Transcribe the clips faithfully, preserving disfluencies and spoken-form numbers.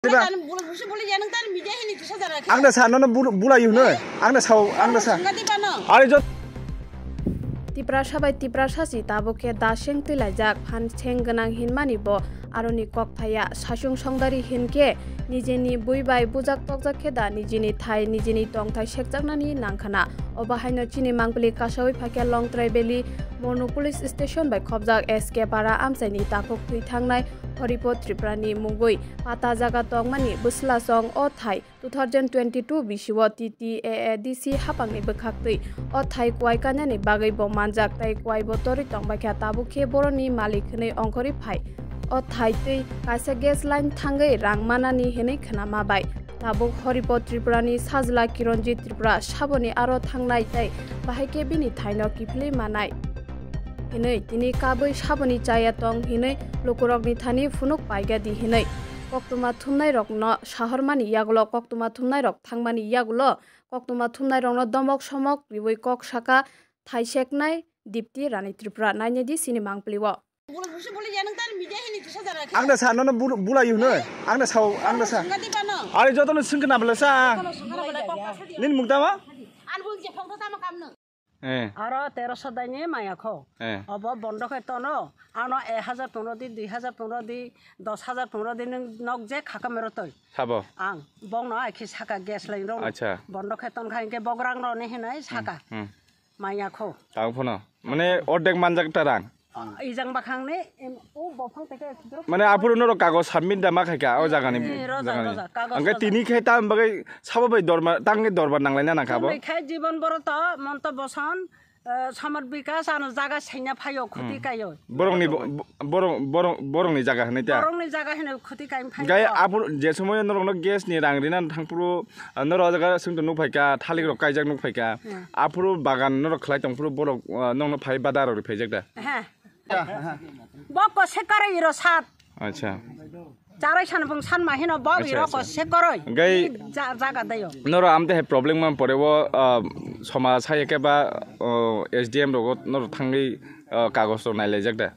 Diba? Ang da sa, nono bul-, bulai hino. Ang da sa, ang da sa. Ari jot. Tiprasa bai Tiprasa si tabuk khe da seng twilaijak, phan seng gwnang hinmani bo aroni kok phaiya. Sasung songdari hinkhe nijini bui bai bujak tokjak khe da nijini thai, nijini tongthai sekjaknani nangkhana. Obo haino chini mangpili kasaui phakhe Longtrai Valley Monu Police Station bai khobjak S K Para amchaini takhuk thwi thangnai Horipo Tripurani mungwi pata jaga tongmani bwslasong o thai two thousand twenty-two bisio T T A A D C hapangni bwkhaktwi o thai kuai kanani bagwi bo manjak tei kuai bo torwi tongbaikha, tabuk khe boroni malik hwnwi ongkhorwi phai. O thai twi kaisa gas line thangwi rang manani hwnwi khwnama bai. Tabuk Horipo Tripurani sajla Kironjit Tripura saboni aro thangnai tei bahai khe bini thaino kiphilwi manai hinwi tini kabwi saboni chaya tong hinwi lukurokni thani phunuk paigadi hinwi koktwma thumnairokno sahormani yagulo koktwma thumnairok thangmani yagulo koktwma thumnairokno domok somok riwi kok saka thaiseknai Dipti Rani Tripura. Nainedi sini mangpili o. Ang da sa, nono bul-, bulai hino. Ang da sa, ang da sa. Ari jotono singkhe na bela sa. Nini mung tama? Eh. Aro teroso daini maya kho. Eh. Obo bondo khe tono. Ano ek hajar pondro di, dui hajar pondro di, dos hajar pondro di nwng nok je khaka mero toi. Sabo. Ang bongno ai khe saka gas line rok. Acha. Bondo khe ton kha hinkhe bograng roni hinai saka. Hmm. Maya kho. Tang phono. Mane ordek manjak ta rang. Ijang bakhang ni, em, o bophang teke drop. Mane aphuru norok kagoj submit da ma khaika o jagani, eh, roja, jagani. Roja, kagoj angkhe roja. Tini khe tam bagwi sabo bai dorma, tangni dorma nanglaina nangkha bo. Tini khe jibon boro to monto boson, eh, samar bikas ano jaga saina phaio khuti kaio. Hmm. Borokni bo-, bo-, borok, borok, borokni jaga hinwi ta? Borokni jaga hinwi khuti kain phaio. Gai aphuru je somoyo norokno gas ni rang rina thangphuru, ah, norok o jaga swngto nukphaika, thalik rok kaijak nukphaika. Hmm. Aphuru bagan norok khlai tongphuru borok, ah, nokno phai bada rok ri phaijak da? He. Bo ko se kare iro sat. Acha. Charai san bung san ma hino bo iro ko se koroi. Gai ja-, jaga dayo. Noro amte he problem man pore wo, ah, soma sai ke ba, oh, S D M rogo noro thangwi, ah, kagos ro nailai jak da.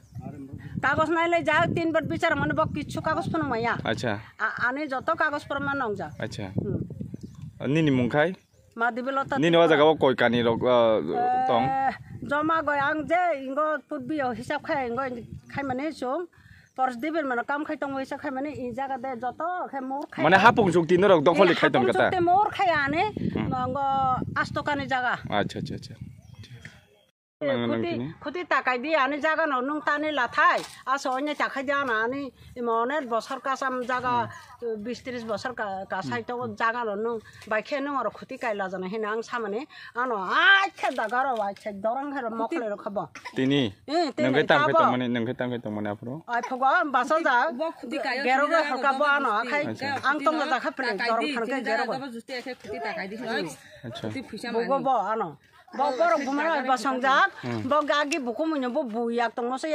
Kagos nailai jak tin bat bichar mane bo kichu kagos phano maya. Acha. A-, ani joto kagos porma nong jak. Acha. Hmm. Nini mung khai? Madibelota. Nini o jaga o koi kani rok, ah, tong? Eh, joma goi ang je ingo putbi o hisab khai ingo khai mane sung. Pors dibel mano kam khai tong hisab khai mane i jaga de joto khai mur khai. Mane hapung suk tin rok dokholi khai tong kata. Te mur khai ane. Hmm. Ngo asto kani jaga. Acha, acha, acha. Nang, nang khuti, tini. Khuti takai di ani jaga no nung tani lathai. Aso onye takai di ana ani imo onek bosor kasam jaga, hmm, bis tris bosor ka, kasai to jaga no nung bai khe nung oro khuti kai lajana hina ang samani ano ai khe daga ro ai khe dorang hero mokle ro khabo. Tini. Eh, tini nang khe tam khe tabo. Tongmani, nang khe tam khe tongmani aphuru. Ai phogo basa ja. Bo khuti kayo gero tini go jaga hoka go bo ano busti. Akhai. Acha. Ang tong jaga khe pele dorang khan khe gero go. Khuti kayo tini jaga go busti khe khuti takai di. Acha. Bugo bo ano. Bo borok bumara basongjak, hmm, bo gagi bukumunyo bo buyak tongmo se.